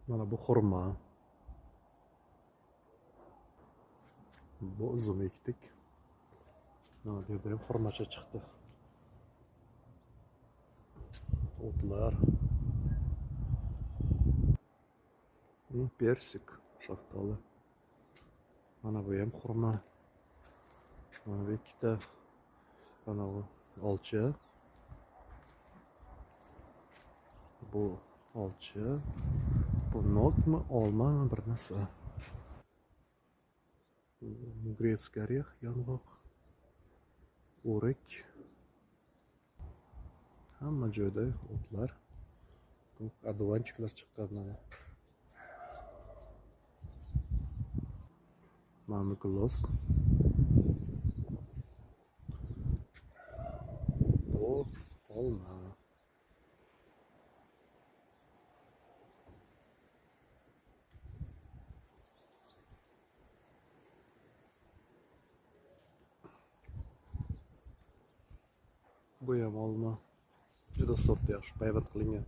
Mana bu xurmo. Bu uzum ekdik. Mana bu yerda ham xurmacha chiqdi. O'tlar. Persik, shaftoli. Mana bu ham xurmo. Mana bu ikkita mana bu olcha. Bu olcha. Bu nokmi, olmami bir narsa. Грецкий орех, yong'oq, o'rik. Hamma joyda o'tlar, одуванчикlar chiqqan mana. Mana gilos. Bu olma. Bu ham olma. Juda sort yaxshi, payvand qilingan.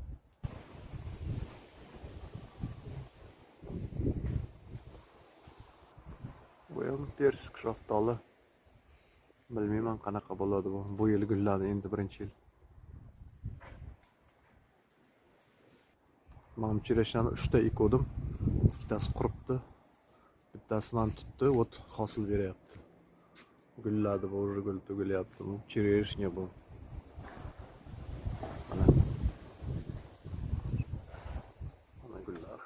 Bu ham persik shaftoli. Bilmayman qanaqa bo'ladi bu. Bu yil gulladi endi birinchi yil. Mana bu chereshnani 3 ta ekdim. Ikkitasi quribdi. Bittasi mana tutdi, o't hosil beryapti. Gulladi bu, уже gul to'kilyapti. Bu chereshня bu. Mana. Mana gullar.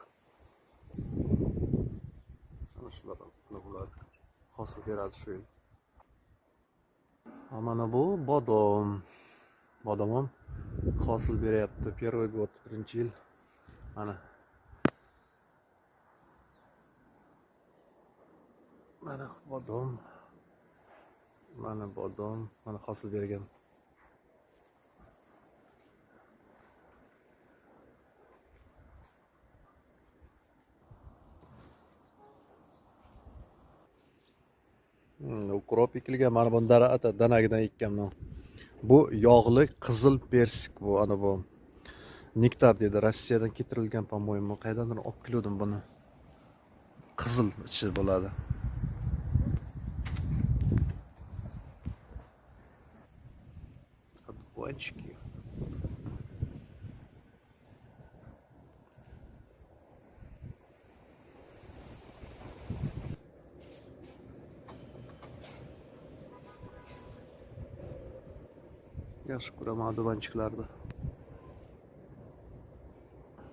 Mana shular bo'ladi. Hosil beradi shu yil. Mana bu bodom. Bodom ham hosil beryapti. Первый год, birinchi yil. Mana. Mana bodom. Mana bodom, mana hosil bergan. Укроп ekilgan. Mana buni danagidan ekkanman. Bu yog'li qizil persik bu, ana bu. Nektar deydi, Rossiyadan keltirilgan, по-моему, qayerdandir olib keldim buni. Qizil ichi bo'ladi. Одуванчики. Yaxshi ko'raman одуванчикlarni.